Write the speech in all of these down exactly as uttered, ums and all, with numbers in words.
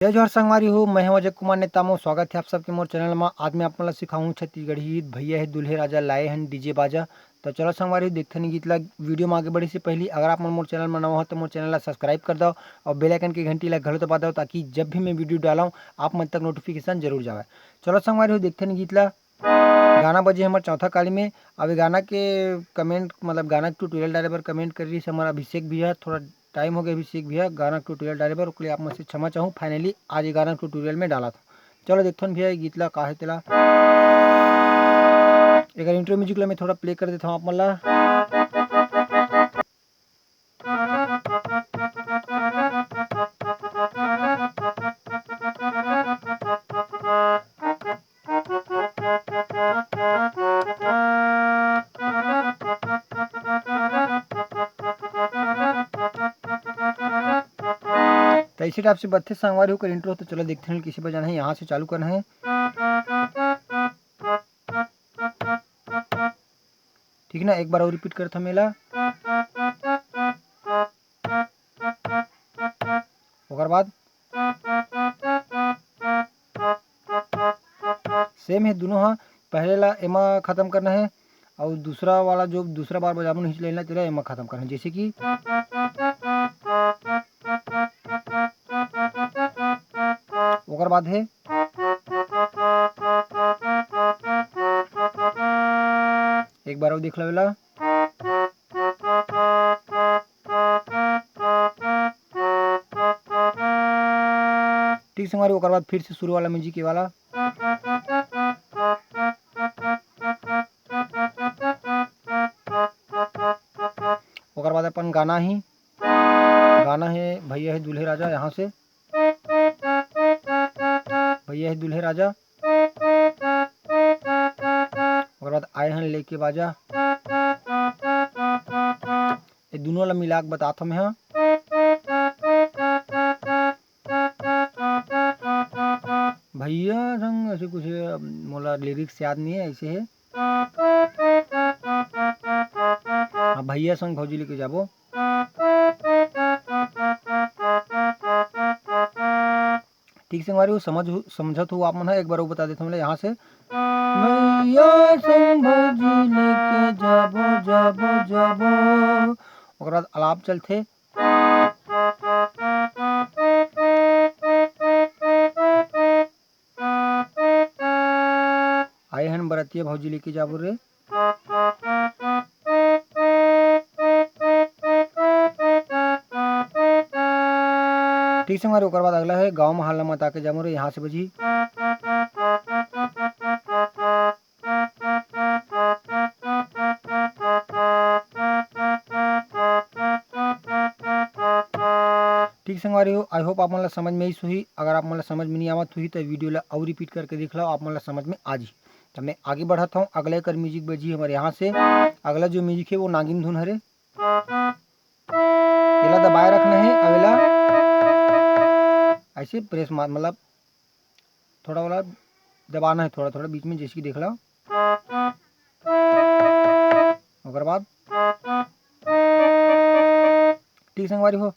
जय जोहार संगवारी हो, मैं हूं अजय कुमार नेतामो। स्वागत है आप सबके मोर चैनल मा। आज मैं आप मन ला सिखाहूं छत्तीसगढ़ी गीत, भैया हे दुल्हे राजा, लाए हन डीजे बाजा। तो चलो संगवारी हो, देखथन गीत ला। वीडियो में आगे बढ़े से पहले अगर आप मन मोर चैनल में नवा हो तो मोर चैनल ला सब्सक्राइब कर दो और बेल आइकन की घंटी ला घलो दबा दो, ताकि जब भी मैं वीडियो डालूं आप मन तक नोटिफिकेशन जरूर जावे। चलो संगवारी हो, देखथन गीत ला। गाना बजे हमर चौथा काली में। अब ये गाना के कमेंट, मतलब गाना के ट्यूटोरियल डाले बर कमेंट कर रही हमारा अभिषेक भैया, थोड़ा टाइम हो गया अभिषेक भैया गाना ट्यूटोरियल डाले बर, ओकर लिए आप मन से क्षमा चाहूँ। फाइनली आज ये गाना ट्यूटोरियल में डाला था। चलो देखथन भैया ये गीत ला का है तेला। एकर इंट्रो म्यूजिक ला मैं थोड़ा प्ले कर देता हूँ आप मन ला। तो इसी टाइप से बत्तीस संगवारी हो ओकर इंट्रो। तो चलो देखते हैं कैसे बजाना है, यहाँ से चालू करना है। ठीक ना, एक बार और रिपीट करत हमें ला। ओकर बाद सेम है दोनों हा, पहले ला एमा खत्म करना है और दूसरा वाला जो दूसरा बार बजाबो नहीं लेना तेरा एमा खत्म करना है। जैसे कि ओकर बाद है एक बार और देख लेवेला। ठीक संगवारी, ओकर बाद फिर से शुरू वाला म्यूजिक ये वाला। ओकर बाद अपन गाना ही, गाना है भैया है दूल्हे राजा, यहाँ से भैया है दूल्हे राजा। ओकर बाद आए हैं लेके बाजा। ये दोनों ला मिला के बतात हूँ मैं, हाँ। भैया संग ऐसे कुछ मोला लिरिक्स याद नहीं है, ऐसे है। हाँ, भैया संग भौजी लेके जाबो। ठीक संगवारी हो, समझ हो, समझत हो आप मन ह, एक बार वो बता देथव मैं यहाँ से। भैया संग भौजी लेके जाबो, जाबो, जाबो। ओकर बाद अलाप चलथे। आए हन बरतिया भौजी लेके जाबो रे। ठीक संगवारी, ओकर बाद अगला है गाँव महल ला मता के जाबो रे, यहाँ से बजी। ठीक संगवारी हो, I hope आप मन ला समझ में आइस होही। अगर आप मन ला समझ में नहीं आवत होही तो वीडियो ला और रिपीट करके देख लो, आप मन ला समझ में आ जी। तो मैं आगे बढ़त हूँ, अगला एकर म्यूजिक बजी हमारे यहाँ से। अगला जो म्यूजिक है वो नागिन धुन हरे। एला दबाए रखना है, अब एला ऐसे प्रेस मार, मतलब थोड़ा वाला दबाना है, थोड़ा थोड़ा बीच में, जैसे कि देख लो। ओकर बाद ठीक संगवारी हो,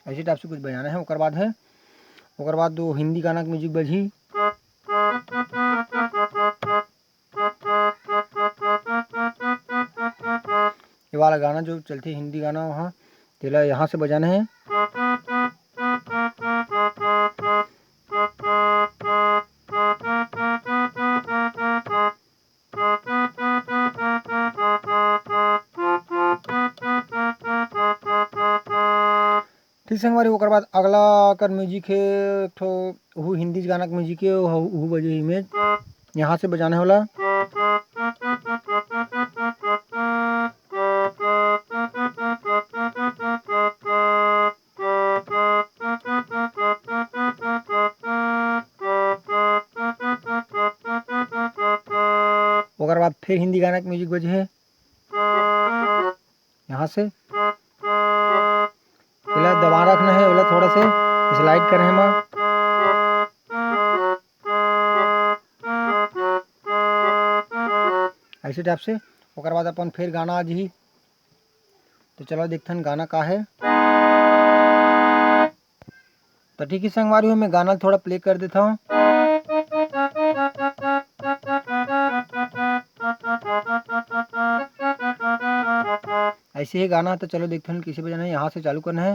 ऐसे टाइप से कुछ बजाना है। ओकर बाद है, ओकर बाद दो हिंदी गाना के म्यूजिक बजही। ये वाला गाना जो चलथे हिंदी गाना, वहाँ तेला यहाँ से बजाना है। ठीक संगवारी, ओकर बाद अगला कर म्यूजिक है एक ठो, वो हिंदी गाना के म्यूजिक है, वो, वो बजे इमेज यहाँ से बजाने वाला। ओकर बाद फिर हिंदी गाना के म्यूजिक बजे है। यहाँ से एला दबा रखना है, ओला थोड़ा से स्लाइड करे मा। ऐसे टाइप से। ओकर बाद अपन फिर गाना आ जही। तो चलो देखथन गाना का है। तो ठीक है संगवारी हो, मैं गाना थोड़ा play कर देता हूँ। ऐसे ही गाना, तो चलो देखते हैं कैसे बजाना है। यहाँ से चालू करना है,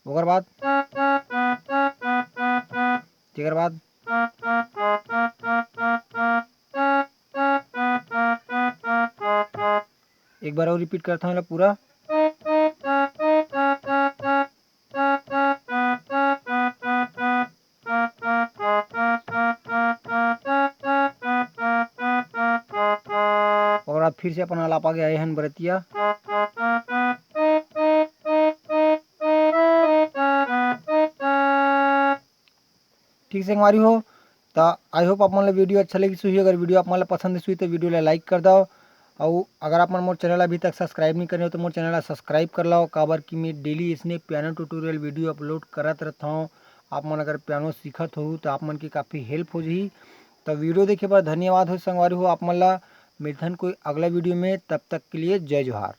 ओकर बाद, तेकर बाद एक बार और repeat करता हूँ एला पूरा। और आप फिर से अपन आलाप आगे आए हैं बरतिया। ठीक संगवारी हो, त I hope आप मन ला video अच्छा लगिस होही। अगर video आप मन ला पसंद आइस होही त video ला like कर दव, अउ अगर आप मन मोर channel अभी तक subscribe नहीं करे हो तो मोर channel ला subscribe कर लव, काबर कि मैं daily इसने piano tutorial video upload करत रहता हूँ। आप मन अगर piano सीखत हो तो आप मन के काफ़ी help हो जाही। तो video देखे बर धन्यवाद हो संगवारी हो, आप मन ला मिलथन कोई अगला video में, तब तक के लिए जय जोहार।